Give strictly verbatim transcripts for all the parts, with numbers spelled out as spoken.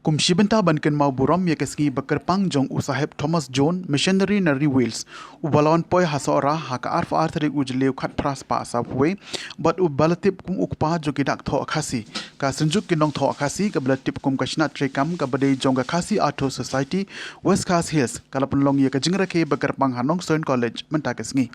Kum shi bynta ban kynmaw burom ïa ka sngi ba kyrpang jong u Saheb Thomas Jones, missionary na ri Wales, uba la wan poi ha Sohra ha ka arphew ar tarik u Jylliew khatphra spah sawphew wei, bad uba la tip kum u kpa jong ki dak thoh Khasi. Ka Synjuk ki Nongthoh Khasi kaba la tip kum ka shnat treikam kaba dei jong ka Khasi Artist Society West Khasi Hills ka la pynlong ïa ka jingrakhe ba kyrpang ha Nongstoin College mynta ka sngi.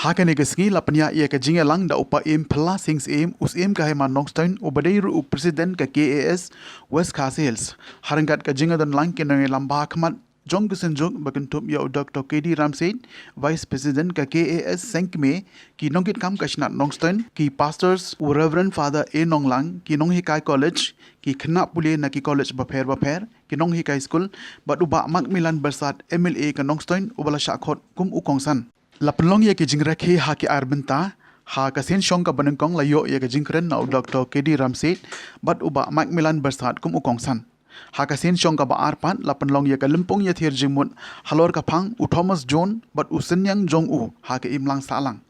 Ha kane ka sngi la pynïaid ïa ka jingïalang da u Bah Im Phylla Sing Syiem, u Syiem ka Hima Nongstoin, uba dei ruh u President ka K A S West Khasi Hills. Ha ryngkat ka jingïadon lang ki nongïalam ba ha khmat jong ka Synjuk ba kynthup ïa u Doctor K D Ramset, Vice President ka K A S Sengkmie, ki nongkitkam ka shnat Nongstoin, ki pastors, u Reverend Father A Nonglang, ki nonghikai college, ki khynnah pule na ki college bapher bapher, ki nonghikai skul, bad u Bah Macmillan Byrsat, M L A ka Nongstoin, uba la shah khot kum u kongsan. La pynlong ïa ki jingrakhe ha ki ar bynta. Ha ka sien shong kaba nyngkong la ïoh ïa ka jingkren na u Doctor K D Ramset bad u Bah Macmillan Byrsat kum u kongsan. Ha ka sien shong kaba ar pat la pynlong ïa ka lympung ïathir jingmut halor ka phang u Thomas Jones bad u synñiang jong u ha ka imlang sahlang.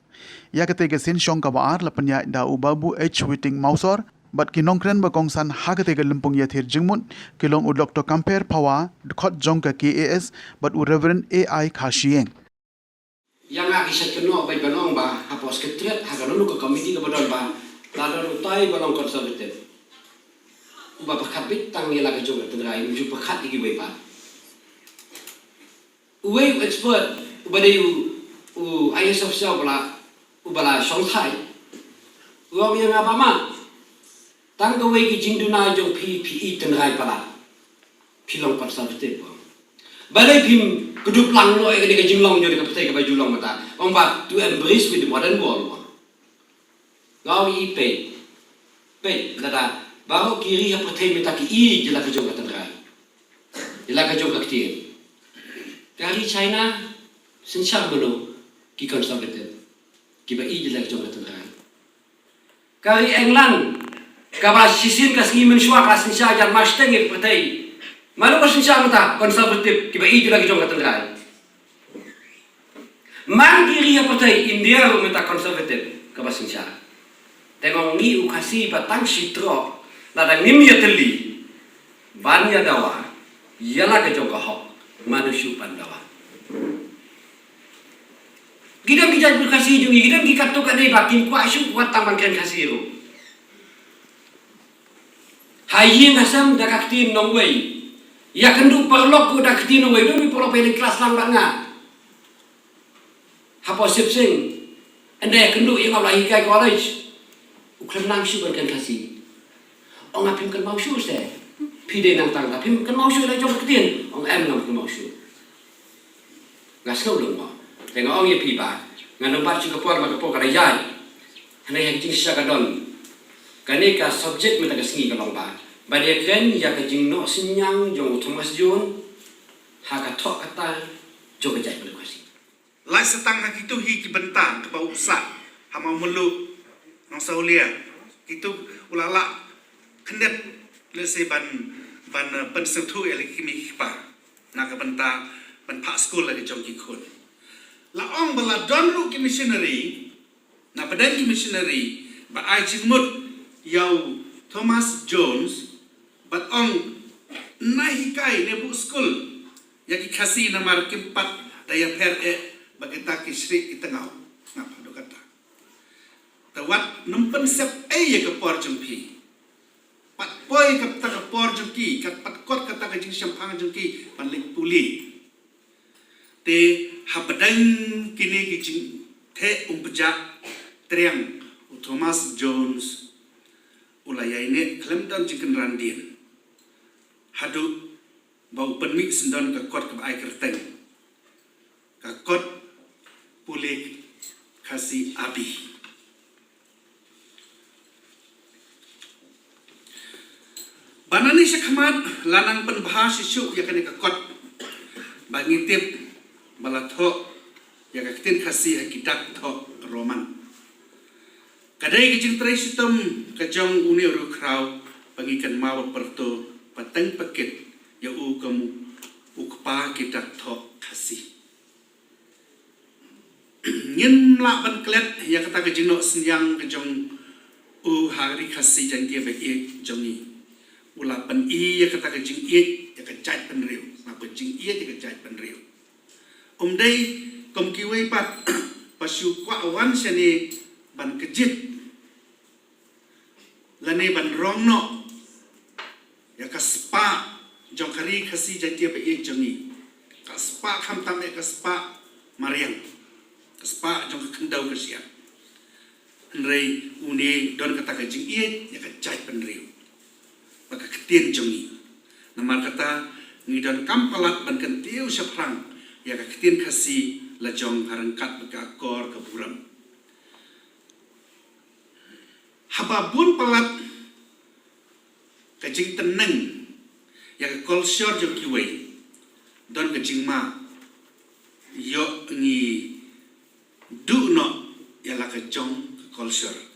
Ïa katei ka sien shong kaba ar la pynïaid da u Babu H Whiting Mawsor bad ki nongkren ba kongsan ha katei ka lympung ïathir jingmut ki long u Doctor Kampher Phawa, dkhot jong ka K A S, bad u Reverend A I Khashieng. Ïa nga ki sait kynnoh bad ban ong ba hapoh Secretariat ha kano kano ka committee kaba don ba la don utai ba long Conservative, uba pyrkhat beit tang ïa la ka jong ka tynrai, um ju pyrkhat ïa kiwei pat. Uwei u expert uba dei u, u I A S officer uba la, uba la shongthait, u ong ïa nga ba ma, tang kawei ka jingduna jong phi, phi i tynrai palat. Phi long Conservative, ong. Balei phim kdup lang noh ïa kane ka jinglong jong ka pyrthei kaba ju long mynta? Ong ba to embrace with the modern world, ong. Nga ong i peit. Peit, lada baroh ki ri ha pyrthei mynta ki i ïa la ka jong ka tynrai, ïa la ka jong ka ktien. Ka ri China, synshar mano? Ki Conservative. Kiba i ïa la ka jong ka tynrai. Ka ri England, kaba shisien ka sngi mynshuwa ka synshar jan mashteng ïa ka pyrthei. Mano ba synshar mynta? Conservative, kiba i ïa la ka jong ka tynrai. Man ki ri ha pyrthei, India ruh mynta Conservative kaba synshar. Te nga ong ngi u Khasi ba tang shi troh, lada ngim ïatylli ban ïa dawa ïa la ka jong ka hok, mano shuh ban dawa? Ki don ki jait bynriew Khasi jong ngi, ki don ki katto katne ba kim kwah shuh wat tang ban kren Khasi ruh. Ha ïing ha sem da ka ktien nongwei. Ïakynduh paralok ruh da ka ktien nongwei. Don ki paralok ba ïaleit klas lang bad nga hapoh Sip Sing. Ynda ïakynduh ïa nga ba la hikai college, u khlem nang shuh ban kren Khasi. Ong nga, phim kynmaw shuh se? Phi dei nangtang, phim kynmaw shuh ïa la jong ka ktien? Ong em, ngam kynmaw shuh. Nga sngew lyngngoh. Te nga ong ïa phi ba ngan ym bat shuh ka por, ma ka por ka la ïaid. Hynrei ha ka jingshisha ka don. Kane ka subject mynta ka sngi ka long ba, ba dei kren ïa ka jingnoh synñiang jong u Thomas Jones ha ka thoh kata jong ka jaitbynriew Khasi. Lait sa tang ha kito hi ki bynta kaba u sah ha Mawmluh, Nongsawlia. Kito u la lah khyndiat lehse ban, ban, eh, pynsngewthuh ïa la ki kmie ki kpa na ka bynta ban phah skul la ki jong ki khun. La ong ba la don ruh ki missionary, na pdeng ki missionary ba ai jingmut ïa u Thomas Jones, bad ong, na hikai, na buh skul ïa ki Khasi namar kim pat da ïapher eh ba kita ki shrieh ki tngaw. Ngap haduh katta. Te wat nym pynsep ei ïa ka por jong phi. Pat poi kata ka por jong ki, kat pat kot kata ka jingshemphang jong ki ban leit pule. Te hapdeng kine ki jingtheh umpjah triang, u Thomas Jones u la ïaineh khlem don jingkynran dien, haduh ba u pynmih syndon ka kot kaba ai kyrteng ka kot pule Khasi Abi. Ba nangne sha khmat la nang pynbha shisha ïa kane ka kot ba ngi tip ba la thoh ïa ka ktien Khasi ha ki dak thoh Roman. Ka dei ka jingtrei shitom ka jong une u riewkhraw ba ngi kynmaw bad pyrto, ba teng pakit ïa u kum u kpa ki dak thoh Khasi. Ngim lah ban klet ïa kata ka jingnoh synñiang ka jong u ha ri Khasi Jaiñtia ba ïeit jong ngi. u la pyni ïa kata ka jingïeit ïa ka jaitbynriew, la pynjingïeit ïa ka jaitbynriew. Um dei kum kiwei pat ba shu kwah wan shane ban kjit lane ban rong noh ïa ka spah jong ka Ri Khasi Jaiñtia ba ïeit jong ngi. Ka spah khamtam ïa ka spah mariang, ka spah jong ka khyndew ka shyiap. Hynrei une don kata ka jingïeit ïa ka jaitbynriew bad ka ktien jong ngi. Namar kata ngi donkam palat ban kyntiew shaphrang ïa ka ktien Khasi la jong ha ryngkat bad ka akor ka burom. Haba bun palat ka jingtneng ïa ka culture jong kiwei, don ka jingma ïoh ngi duh noh ïa la ka jong ka culture.